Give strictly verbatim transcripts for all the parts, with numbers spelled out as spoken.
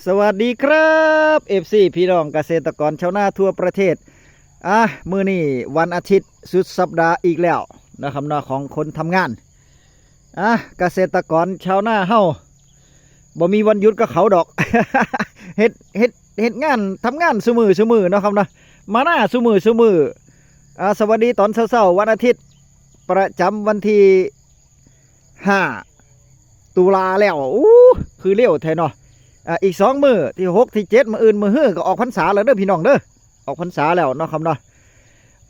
สวัสดีครับ เอฟซี พี่น้องเกษตรกรชาวนาทั่วประเทศ อ่ะ มื้อนี้วันอาทิตย์สุดสัปดาห์อีกแล้วนะครับเนาะ ของคนทำงาน อ่ะ เกษตรกรชาวนาเฮาบ่มีวันหยุดกับเขาดอก เฮ็ดเฮ็ดเฮ็ดงานทำงานซุมื้อซุมื้อเนาะครับเนาะ มานาซุมื้อซุมื้อ อ่า สวัสดีตอนเช้าๆวันอาทิตย์ ประจำวันที่ห้าตุลาแล้ว อู้ คือเร็วแท้เนาะ อ่า อีกสองมื้อ ที่หกที่เจ็ด มื้ออื่นมื้อฮือก็ออกพรรษาแล้วเด้อพี่น้องเด้อ ออกพรรษาแล้วเนาะครับเนาะ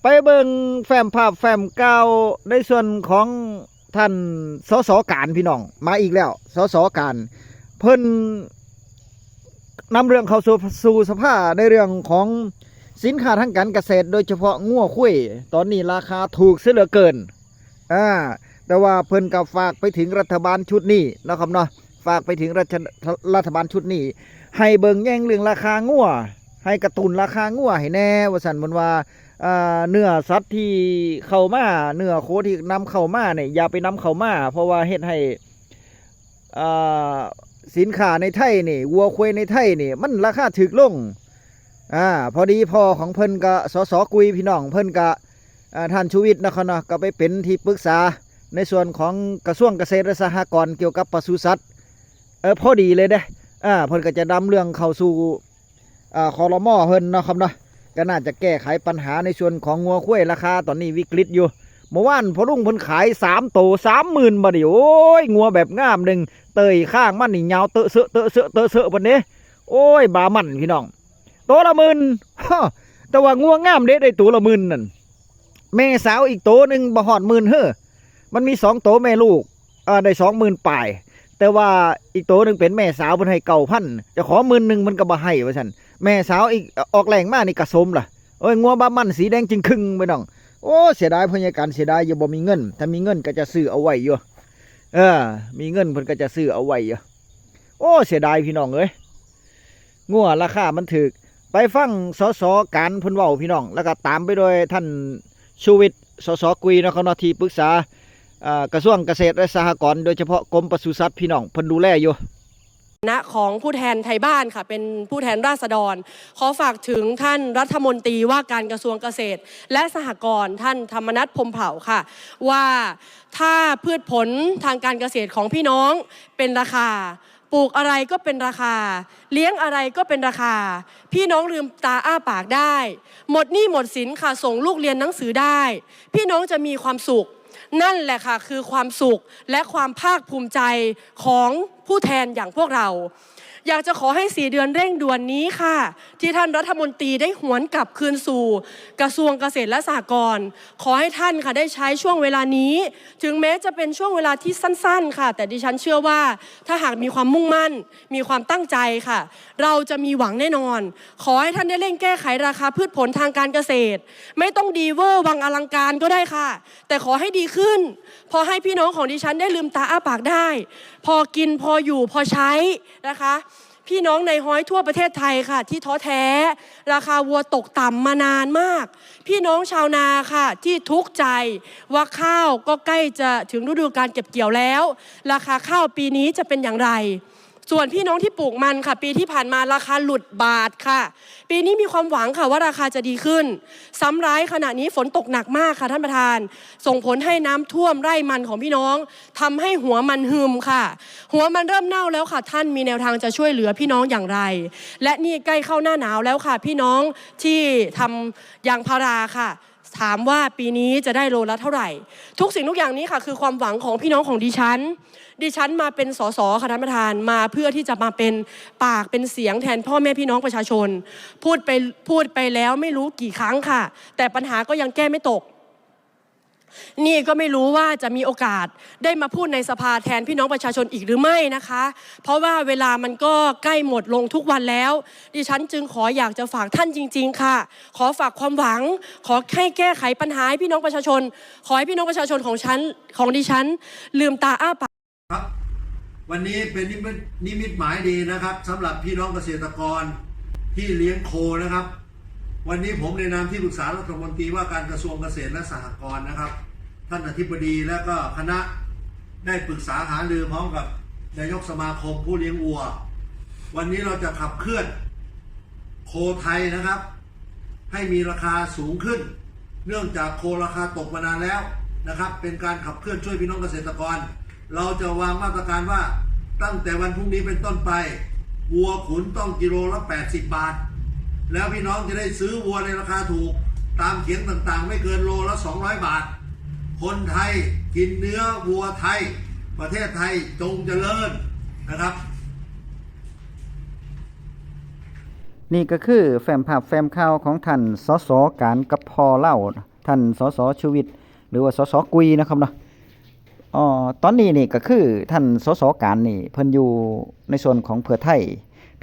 ไปเบิ่งแฟ้มภาพแฟ้มข่าวในส่วนของท่าน สส การ พี่น้อง มาอีกแล้ว สส การ เพิ่นนำเรื่องเข้าสู่ สู่สภาในเรื่องของสินค้าทางการเกษตร โดยเฉพาะงัวควาย ตอนนี้ราคาถูกเสียเหลือเกิน อ่า แต่ว่าเพิ่นก็ฝากไปถึงรัฐบาลชุดนี้เนาะครับเนาะ ฝากไปถึงรัฐ รัฐบาลชุดนี้ ให้เบิ่งแยงเรื่องราคางัว ให้กระตุ้นราคางัวให้แน่ ว่าซั่น เพิ่นว่า อ่า เนื้อสัตว์ที่เข้ามา เนื้อโคที่นำเข้ามาเนี่ย อย่าไปนำเข้ามา เพราะว่าเฮ็ดให้ อ่า สินค้าในไทยนี่ วัวควายในไทยนี่ มันราคาถูกลง อ่า พอดีพ่อของเพิ่นก็ สส กุย พี่น้อง เพิ่นก็ อ่า ท่านชูวิทย์นะครับเนาะ ก็ไปเป็นที่ปรึกษาในส่วนของกระทรวงเกษตรและสหกรณ์เกี่ยวกับปศุสัตว์ เออ พอดีเลยเด้ อ่า เพิ่นก็จะนำเรื่องเข้าสู่ อ่า ครม. เพิ่นเนาะครับเนาะ ก็น่าจะแก้ไขปัญหาในส่วนของงัวควายราคาตอนนี้วิกฤตอยู่ เมื่อวานพ่อลุงเพิ่นขายสามโตสามหมื่น บาทนี่ โอ้ย งัวแบบงามหนึ่ง เตยข้างมันนี่ยาวเตอะเซอะเตอะเซอะเตอะเซอะเพิ่นเด้ โอ้ย บามันพี่น้อง โตละหมื่น ฮะ แต่ว่างัวงามเด้ ได้โตละหมื่นนั่น แม่สาวอีกโตหนึ่งบ่ฮอดหมื่นเฮ้อ มันมีสองโตแม่ลูก อ่า ได้สองหมื่นปลาย แต่ว่าอีกโตหนึ่งเป็นแม่สาวเพิ่นให้เก้าพัน จะขอหมื่นหนึ่งมันก็บ่ให้ว่าซั่น แม่สาวอีก ออกแรงมานี่ก็สมล่ะ โอ้ย งัวบามันสีแดงจึงครึ่งไปน้อง โอ้ เสียดายพ่อใหญ่กัน เสียดายอยู่ บ่มีเงิน ถ้ามีเงินก็จะซื้อเอาไว้อยู่ เออ มีเงินเพิ่นก็จะซื้อเอาไว้อยู่ โอ้ เสียดายพี่น้องเอ้ย งัวราคามันถูก ไปฟัง สส การ เพิ่นเว้าพี่น้อง แล้วก็ตามไปโดยท่านชูวิทย์ สส กุย เนาะครับเนาะ ที่ปรึกษา อ่า กระทรวงเกษตรและสหกรณ์ โดยเฉพาะกรมปศุสัตว์พี่น้อง เพิ่นดูแลอยู่ ฐานะของผู้แทนไทยบ้านค่ะ เป็นผู้แทนราษฎร ขอฝากถึงท่านรัฐมนตรีว่าการกระทรวงเกษตร และสหกรณ์ ท่านธรรมนัฐ พรหมเผ่าค่ะ ว่าถ้าพืชผลทางการเกษตรของพี่น้องเป็นราคา ปลูกอะไรก็เป็นราคา เลี้ยงอะไรก็เป็นราคา พี่น้องลืมตาอ้าปากได้ หมดหนี้หมดสินค่ะ ส่งลูกเรียนหนังสือได้ พี่น้องจะมีความสุข นั่นแหละค่ะ คือความสุขและความภาคภูมิใจของผู้แทนอย่างพวกเรา อยากจะขอให้สี่เดือนเร่งด่วนนี้ค่ะ ที่ท่านรัฐมนตรีได้หวนกลับคืนสู่กระทรวงเกษตรและสหกรณ์ ขอให้ท่านค่ะได้ใช้ช่วงเวลานี้ ถึงแม้จะเป็นช่วงเวลาที่สั้นๆค่ะ แต่ดิฉันเชื่อว่าถ้าหากมีความมุ่งมั่น มีความตั้งใจค่ะ เราจะมีหวังแน่นอน ขอให้ท่านได้เร่งแก้ไขราคาพืชผลทางการเกษตร ไม่ต้องดีเวอร์วังอลังการก็ได้ค่ะ แต่ขอให้ดีขึ้น พอให้พี่น้องของดิฉันได้ลืมตาอ้าปากได้ พอกินพออยู่พอใช้นะคะ พี่น้องนายฮ้อยทั่วประเทศไทยค่ะ ที่ท้อแท้ ราคาวัวตกต่ำมานานมาก พี่น้องชาวนาค่ะ ที่ทุกข์ใจว่าข้าวก็ใกล้จะถึงฤดูการเก็บเกี่ยวแล้ว ราคาข้าวปีนี้จะเป็นอย่างไร ส่วนพี่น้องที่ปลูกมันค่ะ ปีที่ผ่านมาราคาหลุดบาทค่ะ ปีนี้มีความหวังค่ะว่าราคาจะดีขึ้น ซ้ำร้ายขณะนี้ฝนตกหนักมากค่ะท่านประธาน ส่งผลให้น้ำท่วมไร่มันของพี่น้อง ทำให้หัวมันหึมค่ะ หัวมันเริ่มเน่าแล้วค่ะ ท่านมีแนวทางจะช่วยเหลือพี่น้องอย่างไร และนี่ใกล้เข้าหน้าหนาวแล้วค่ะ พี่น้องที่ทำยางพาราค่ะ ถามว่าปีนี้จะได้โลละเท่าไหร่ ทุกสิ่งทุกอย่างนี้ค่ะ คือความหวังของพี่น้องของดิฉัน ดิฉันมาเป็นสสค่ะท่านประธาน มาเพื่อที่จะมาเป็นปากเป็นเสียงแทนพ่อแม่พี่น้องประชาชน พูดไปพูดไปแล้วไม่รู้กี่ครั้งค่ะ แต่ปัญหาก็ยังแก้ไม่ตก นี่ก็ไม่รู้ว่าจะมีโอกาสได้มาพูดในสภาแทนพี่น้องประชาชนอีกหรือไม่นะคะ เพราะว่าเวลามันก็ใกล้หมดลงทุกวันแล้ว ดิฉันจึงขออยากจะฝากท่านจริง ๆ ค่ะ ขอฝากความหวัง ขอให้แก้ไขปัญหาให้พี่น้องประชาชน ขอให้พี่น้องประชาชนของฉัน ของดิฉัน ลืมตาอ้าปาก ครับ วันนี้เป็นนิมิตนิมิตหมายดีนะครับสำหรับพี่น้องเกษตรกรที่เลี้ยงโคนะครับ วันนี้ผมในนามที่ปรึกษารัฐมนตรีว่าการกระทรวงเกษตรและสหกรณ์นะครับ ท่านอธิบดีและก็คณะได้ปรึกษาหารือพร้อมกับนายกสมาคมผู้เลี้ยงวัว วันนี้เราจะขับเคลื่อนโคไทยนะครับ ให้มีราคาสูงขึ้น เนื่องจากโคราคาตกมานานแล้วนะครับ เป็นการขับเคลื่อนช่วยพี่น้องเกษตรกร เราจะวางมาตรการว่าตั้งแต่วันพรุ่งนี้เป็นต้นไป วัวขุนต้องกิโลละ แปดสิบบาท แล้วพี่น้องจะได้ซื้อวัวในราคาถูก ตามเขียงต่างๆ ไม่เกินโลละ สองร้อยบาท คนไทยกินเนื้อวัวไทย ประเทศไทยจงเจริญนะครับ นี่ก็คือแฟ้มภาพแฟ้มข่าวของท่าน สส การกับพ่อเล่า ท่าน สส ชูวิทย์ หรือว่า สส กุยนะครับเนาะ อ๋อ ตอนนี้นี่ก็คือท่าน สส การนี่เพิ่นอยู่ในส่วนของเพื่อไทย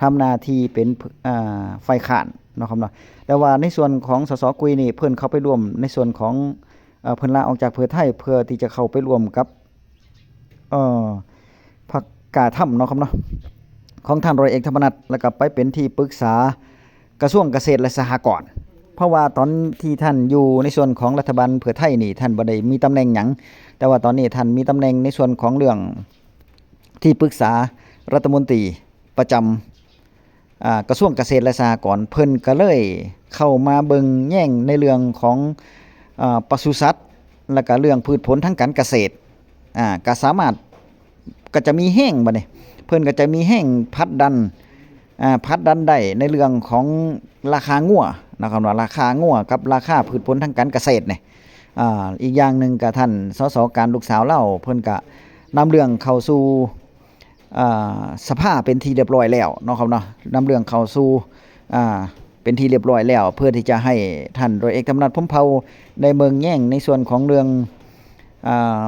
ทำหน้าที่เป็นอ่าฝ่ายค้านเนาะครับเนาะ แต่ว่าในส่วนของ สส กุยนี่เพิ่นเข้าไปร่วมในส่วนของเอ่อเพิ่นลาออกจากเพื่อไทยเพื่อที่จะเข้าไปร่วมกับ เอ่อพรรคกล้าทำเนาะครับเนาะ ของท่านร้อยเอกธรรมนัฐ แล้วก็ไปเป็นที่ปรึกษากระทรวงเกษตรและสหกรณ์ เพราะว่าตอนที่ท่านอยู่ในส่วนของรัฐบาลเพื่อไทยนี่ท่านบ่ได้มีตำแหน่งหยัง แต่ว่าตอนนี้ท่านมีตำแหน่งในส่วนของเรื่องที่ปรึกษารัฐมนตรีประจำ อ่ากระทรวงเกษตรและสหกรณ์ เพิ่นก็เลยเข้ามาเบิ่งแยงในเรื่องของอ่าปศุสัตว์ แล้วก็เรื่องพืชผลทางการเกษตร อ่าก็สามารถ ก็จะมีแฮงบัดนี้ เพิ่นก็จะมีแฮงผลักดันอ่าผลักดันได้ในเรื่องของราคางัวนะครับ ว่าราคางัวกับราคาพืชผลทางการเกษตรเนี่ย อ่าอีกอย่างหนึ่งก็ท่าน สส การ ลูกสาวลาว เพิ่นก็นำเรื่องเข้าสู่ อ่าสภาเป็นที่เรียบร้อยแล้วเนาะครับเนาะ นำเรื่องเข้าสู่อ่าเป็นที่เรียบร้อยแล้ว เพื่อที่จะให้ท่านร้อยเอกธรรมนัฐ พรหมเผ่า ได้เบิ่งแยงในส่วนของเรื่องอ่า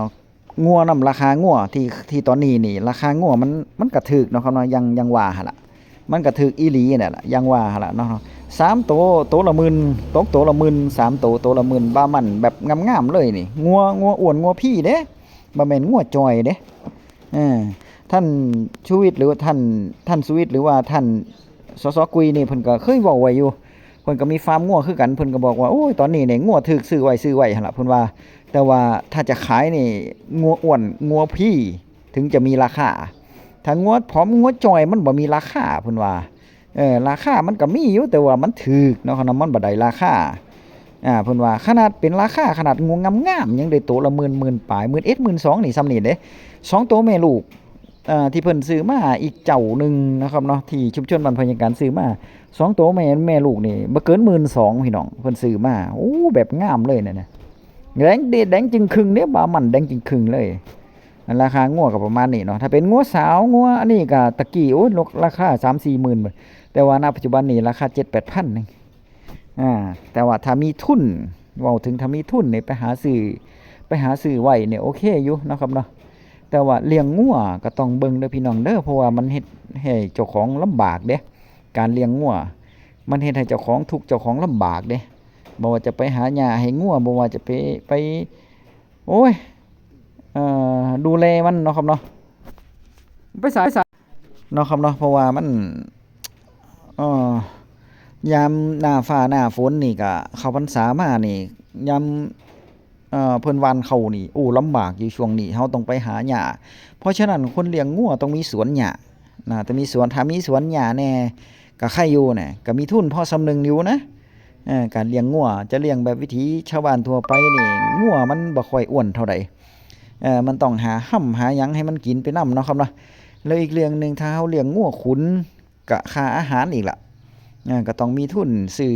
งัวนำ ราคางัวที่ที่ตอนนี้นี่ ราคางัวมันมันก็ถูกเนาะครับเนาะ ยังยังว่าหั่นล่ะ มันก็ถูกอีหลีนั่นล่ะ ยังว่าหั่นล่ะเนาะ สามโต โตละหมื่น ตกโตละหมื่น สามโต โตละหมื่น บามันแบบงามๆเลยนี่ งัวงัวอ้วนงัวพีเด้ บ่แม่นงัวจ่อยเด้ เออท่านชูวิทย์ หรือว่าท่านท่านชูวิทย์ หรือว่าท่าน สส กุยนี่ เพิ่นก็เคยเว้าไว้อยู่ เพิ่นก็มีฟาร์มงัวคือกัน เพิ่นก็บอกว่า โอ้ย ตอนนี้เนี่ยงัวถูก ซื้อไว้ ซื้อไว้หั่นล่ะ เพิ่นว่า แต่ว่าถ้าจะขายนี่ งัวอ้วน งัวพี ถึงจะมีราคา ถ้างัวผอม งัวจ่อย มันบ่มีราคา เพิ่นว่า เออราคามันก็มีอยู่ แต่ว่ามันถูกเนาะครับเนาะ มันบ่ได้ราคา อ่า เพิ่นว่าขนาดเป็นราคา ขนาดงัวงามๆยังได้โตละหมื่น หมื่นปลาย หมื่นเอ็ด หมื่นสอง นี่ ส่ำนี่เด้ สองโตแม่ลูก อ่า ที่เพิ่นซื้อมาอีกเจ้าหนึ่งนะครับเนาะ ที่ชุมชนบ้านพญาการซื้อมา สองโตแม่ แม่ลูกนี่บ่เกินหมื่นสอง พี่น้อง เพิ่นซื้อมา โอ้ แบบงามเลยนั่นน่ะ แดงเดแดงจึ่งครึ่งเด้ บามันแดงจึ่งครึ่งเลย ราคางัวก็ประมาณนี้เนาะ ถ้าเป็นงัวสาว งัวอันนี้ก็ตะกี้ โอ้ย ราคาสามสี่หมื่นบาท แต่ว่าณปัจจุบันนี้ราคาเจ็ดแปดพันหนึ่ง อ่า แต่ว่าถ้ามีทุน เว้าถึงถ้ามีทุนนี่ ไปหาซื้อ ไปหาซื้อไว้เนี่ย โอเคอยู่เนาะครับเนาะ แต่ว่าเลี้ยงงัวก็ต้องเบิ่งเด้อพี่น้องเด้อ เพราะว่ามันเฮ็ดให้เจ้าของลำบากเด้ การเลี้ยงงัว มันเฮ็ดให้เจ้าของทุกข์ เจ้าของลำบากเด้ บ่ว่าจะไปหาหญ้าให้งัว บ่ว่าจะไป ไป โอ้ย เอ่อ ดูแลมันเนาะครับเนาะ ไปไส ไปไส เนาะครับเนาะ เพราะว่ามัน เอ่อ ยามหน้าฟ้าหน้าฝนนี่ก็ เข้าพรรษามานี่ ยาม เอ่อ เพิ่นหว่านข้าวนี่ โอ้ ลำบากอยู่ช่วงนี้ เฮาต้องไปหาหญ้า เพราะฉะนั้นคนเลี้ยงงัวต้องมีสวนหญ้านะ ต้องมีสวน ถ้ามีสวนหญ้าแน่ ก็ใครอยู่นะ ก็มีทุนพอส่ำหนึ่งอยู่นะ เอ่อ การเลี้ยงงัว จะเลี้ยงแบบวิถีชาวบ้านทั่วไปนี่ งัวมันบ่ค่อยอ้วนเท่าใด เอ่อ มันต้องหาฮ่ำหาหยังให้มันกินไปนำเนาะครับเนาะ แล้วอีกเรื่องหนึ่ง ถ้าเฮาเลี้ยงงัวขุน ก็ค่าอาหารอีกละ เอ่อ ก็ต้องมีทุนซื้อ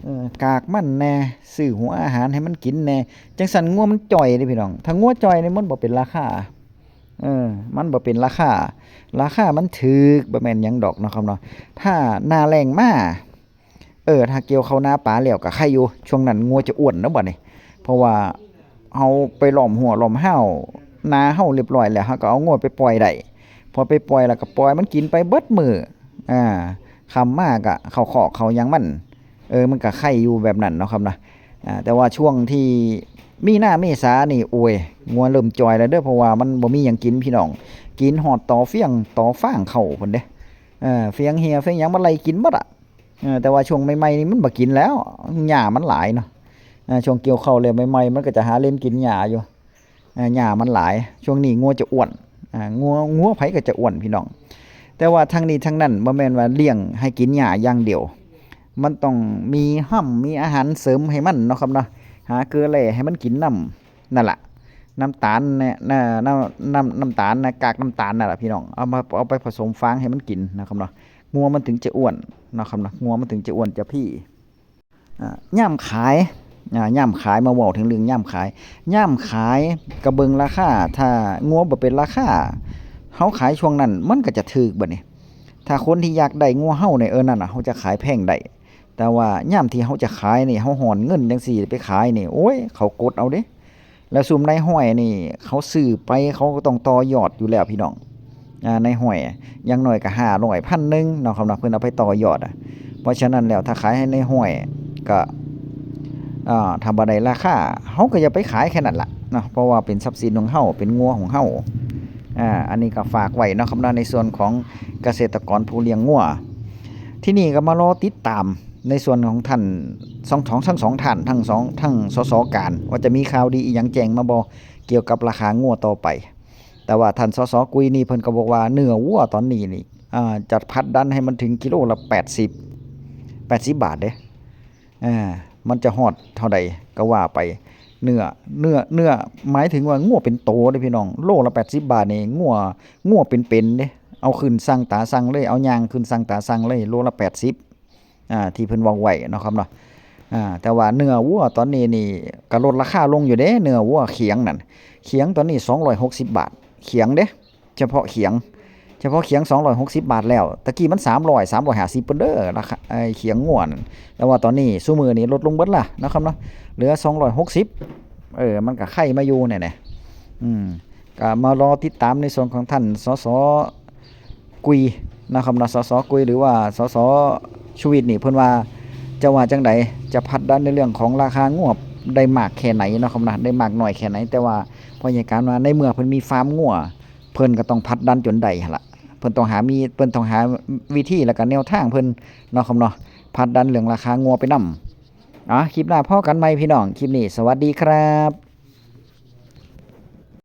เอ่อ กากมันแน่ ซื้อหัวอาหารให้มันกินแน่ จั่งซั้นงัวมันจ่อยเด้พี่น้อง ถ้างัวจ่อยนี่มันบ่เป็นราคา เออ มันบ่เป็นราคา ราคามันถูก บ่แม่นหยังดอกเนาะครับเนาะ ถ้าหน้าแล้งมา เออ ถ้าเกี่ยวข้าวนาปาแล้วก็ใครอยู่ ช่วงนั้นงัวจะอ้วนนะบัดนี้ เพราะว่าเฮาไปล้อมหัวล้อมห้าวนาเฮาเรียบร้อยแล้ว เฮาก็เอางัวไปปล่อยได้ พอไปปล่อยแล้วก็ปล่อยมันกินไปเบิดมื้อ อ่า ค่ำมาก็เข้าคอกเข้าหยังมัน เออ มันก็ไข่อยู่แบบนั้นเนาะครับนะ อ่า แต่ว่าช่วงที่มีนาเมษานี่ โอ้ย งัวเริ่มจ่อยแล้วเด้อ เพราะว่ามันบ่มีหยังกินพี่น้อง กินฮอดต่อเฟียงต่อฟางเข้าพุ้นเด้ เออ เฟียงเหี่ยเฟียงหยังมันไล่กินหมดอะ เออ แต่ว่าช่วงใหม่ๆนี่มันบ่กินแล้ว หญ้ามันหลายเนาะ เออ ช่วงเกี่ยวข้าวแล้วใหม่ๆ มันก็จะหาเล่นกินหญ้าอยู่ เออ หญ้ามันหลาย ช่วงนี้งัวจะอ้วน อ่า งัว งัวไผก็จะอ้วนพี่น้อง แ แต่ว่าทั้งนี้ทั้งนั้นบ่แม่นว่าเลี้ยงให้กินหญ้าอย่างเดียว มันต้องมีห้ำมีอาหารเสริมให้มันเนาะครับเนาะ หาเกลือแร่ให้มันกินนำ นั่นล่ะ น้ำตาลเนี่ย น้ำ น้ำ น้ำ น้ำตาลนะ กากน้ำตาลนั่นล่ะพี่น้อง เอามา เอาไปผสมฟางให้มันกินนะครับเนาะ งัวมันถึงจะอ้วนนะครับเนาะ งัวมันถึงจะอ้วนจะพี้ อ่า ยามขาย อ่า ยามขาย มาเว้าถึงเรื่องยามขาย ยามขายก็เบิ่งราคา ถ้างัวบ่เป็นราคา เฮาขายช่วงนั้นมันก็จะถูกบัดนี้ ถ้าคนที่อยากได้งัวเฮาเนี่ย เออ นั่นน่ะ เฮาจะขายแพงได้ แต่ว่ายามที่เฮาจะขายนี่ เฮาฮ้อนเงินจั่งซี้ ไปขายนี่ โอ้ย เขากดเอาเด้ แล้วซุมนายฮ้อยนี่ เขาซื้อไป เขาก็ต้องต่อยอดอยู่แล้วพี่น้อง อ่า นายฮ้อย อย่างน้อยก็ห้าร้อย พันหนึ่งเนาะครับเนาะ เพิ่นเอาไปต่อยอดอะ เพราะฉะนั้นแล้ว ถ้าขายให้นายฮ้อย ก็ อ่า ถ้าบ่ได้ราคา เฮาก็อย่าไปขายแค่นั้นล่ะเนาะ เพราะว่าเป็นทรัพย์สินของเฮา เป็นงัวของเฮา อ่า อันนี้ก็ฝากไว้เนาะครับเนาะ ในส่วนของเกษตรกรผู้เลี้ยงงัว ที่นี่ก็มารอติดตามในส่วนของท่าน สอง ของทั้งสองท่าน ทั้งสอง ทั้ง สส การ ว่าจะมีข่าวดีอีหยังแจ้งมาบ่ เกี่ยวกับราคางัวต่อไป แต่ว่าท่าน สส กุยนี่เพิ่นก็บอกว่าเนื้อวัวตอนนี้นี่ อ่า จะผลักดันให้มันถึงกิโลละแปดสิบ แปดสิบบาทเด้ อ่า มันจะฮอดเท่าใดก็ว่าไป เนื้อ เนื้อ เนื้อ หมายถึงว่างัวเป็นโตเด้พี่น้อง โลละแปดสิบบาทนี่ งัว งัวเป็นๆเด้ เอาขึ้นสั่งตาสั่งเลย เอาย่างขึ้นสั่งตาสั่งเลย โลละแปดสิบ อ่า ที่เพิ่นเว้าไว้เนาะครับเนาะ อ่า แต่ว่าเนื้อวัวตอนนี้นี่ก็ลดราคาลงอยู่เด้ เนื้อวัวเขียงนั่น เขียงตอนนี้สองร้อยหกสิบบาท เขียงเด้ เฉพาะเขียง เฉพาะเขียงสองร้อยหกสิบบาทแล้ว ตะกี้มันสามร้อย สามร้อยห้าสิบพุ้นเด้อ ราคา ไอ้เขียงงัวนั่น แต่ว่าตอนนี้ซุมื้อนี้ลดลงเบิดละเนาะครับเนาะ เหลือสองร้อยหกสิบ เออ มันก็ไข่มาอยู่เนี่ยนะ อืม ก็มารอติดตามในส่วนของท่าน สส กุยนะครับเนาะ สส กุย หรือว่า สส ชูวิทย์นี่ เพิ่นว่าจะว่าจั่งใด จะผลักดันในเรื่องของราคางัวได้มากแค่ไหนเนาะครับนะ ได้มากน้อยแค่ไหน แต่ว่าพ่อใหญ่การว่าในเมื่อเพิ่นมีฟาร์มงัว เพิ่นก็ต้องผลักดันจนได้หั่นล่ะ เพิ่นต้องหามี เพิ่นต้องหาวิธีแล้วก็แนวทางเพิ่นเนาะครับเนาะ ผลักดันเรื่องราคางัวไปนำ อ่ะ คลิปหน้าพ้อกันใหม่พี่น้อง คลิปนี้สวัสดีครับ